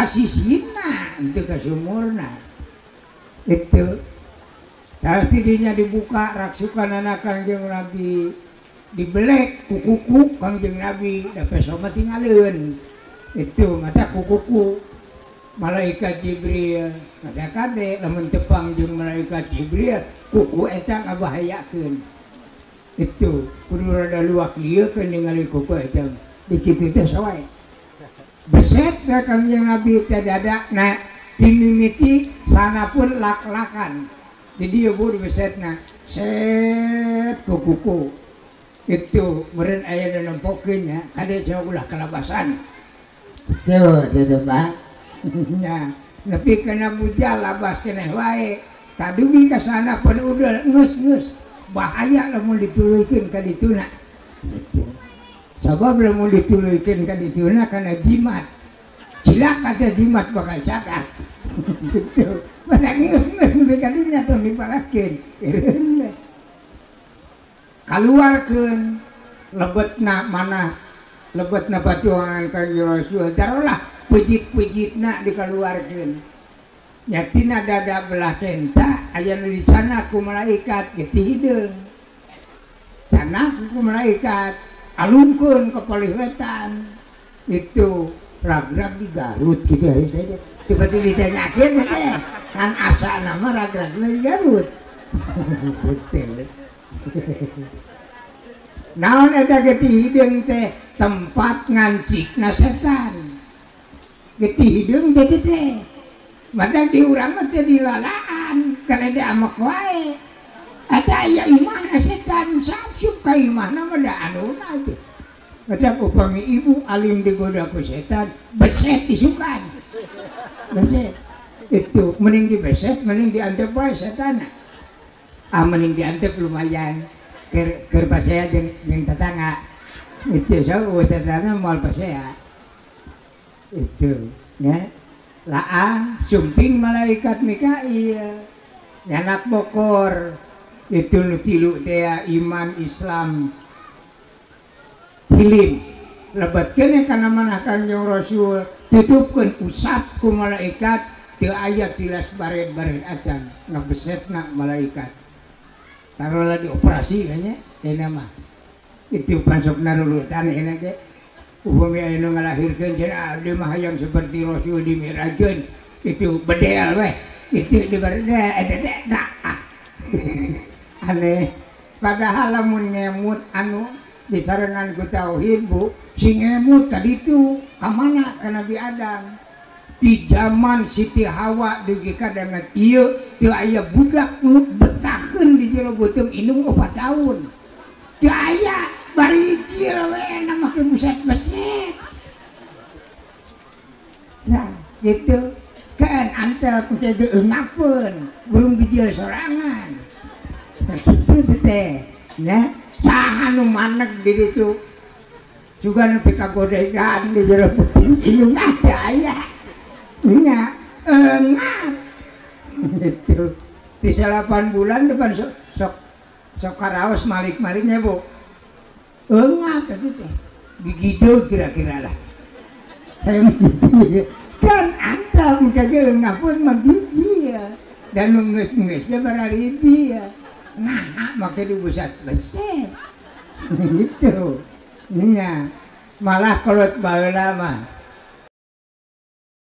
Kasisina itu ka sumurna itu terus tidinya dibuka raksukanana Kangjeng Nabi dibelek kukuku Kangjeng Nabi da peso mah tingaleun itu mata kukuku malaikat Jibril kada kade lamun tepang jeung malaikat Jibril kuku eta ngabahayakeun itu kudu rada luak lieu keun ningali kuku eta dikitu teh sawae beset teh Kangjeng Nabi teh dadana timimiti sana pun lak-lakan di dieu bu besetna set kuku itu meureun aya nu nempokeun nya kade cenah ulah kalabasan tuh teh Pak. Nah nepi kana bujal labas keneh wae kadugi ka sana pun udel geus-geus bahaya lamun dituluykeun ka dituna sabab lamun dituluykeun ka dituna kana jimat cilaka teh jimat bakal cakat gitu mana geus-geus nepi ka dinya tong diparakeun kaluarkeun lebetna mana lebetna patuangan Kangjeng Rasul tarolah pejit-pejitna dikaluarkeun nyatina dada belah kenca aya nu dicana ku malaikat getih hideung cana ku malaikat alungkeun ka palih wetan itu ragrag di Garut kitu hari tiba-tiba ditanyakeun teh kan asana mah ragragna di Garut naon eta getih hideung teh tempat ngancikna setan getih hideung teh teh mata di urang mah teh dilalaan kana diamek wae eta aya imahna setan sapsup ka imahna mah da anuna teh mata upami ibu alim digoda ku setan beset disukan beset itu mending dibeset mending diantep wae setanna ah mending diantep lumayan keur pasea jeung tetangga itu so setanna moal pasea itu ya laang sumping malaikat Mikail nyanak bokor itu nu tilu teh iman Islam hilim lebetkeun kana manah Kangjeng Rasul tutupkeun usap ku malaikat teu aya tilas bared-bared acan ngabesetna malaikat tarolah dioperasi kayaknya ini mah itu pansokna rulutan ini ge upami aya nu ngalahirkeun cenah abdi mah hayang seperti Rasul dimirajkeun itu bedel weh itu diberde eta teh aneh padahal lamun ngemut anu disarengan ku tauhid bu sing ngemut tadi itu ka mana ka Nabi Adam di zaman Siti Hawa dugi ka danget ieu teu aya budak nu betaheun di jero beuteung indung 4 tahun teu aya bari hijil we na make buset-beset nah gitu kan antel ku teh geungapeun burung bijil sorangan kitu teh nya saha nu maneg di ditu juga nepi ka godegan di jero beuteung indung teu aya nya engap gitu di 8 bulan depan sok sok karaos malik-maliknya bu engap gitu gigido kira-kira lah kan antam kagak engap pun mah biji ya dan ngeus-ngeus dia bararidi ya nah make dibusat beset gitu nya malah kolot baheula mah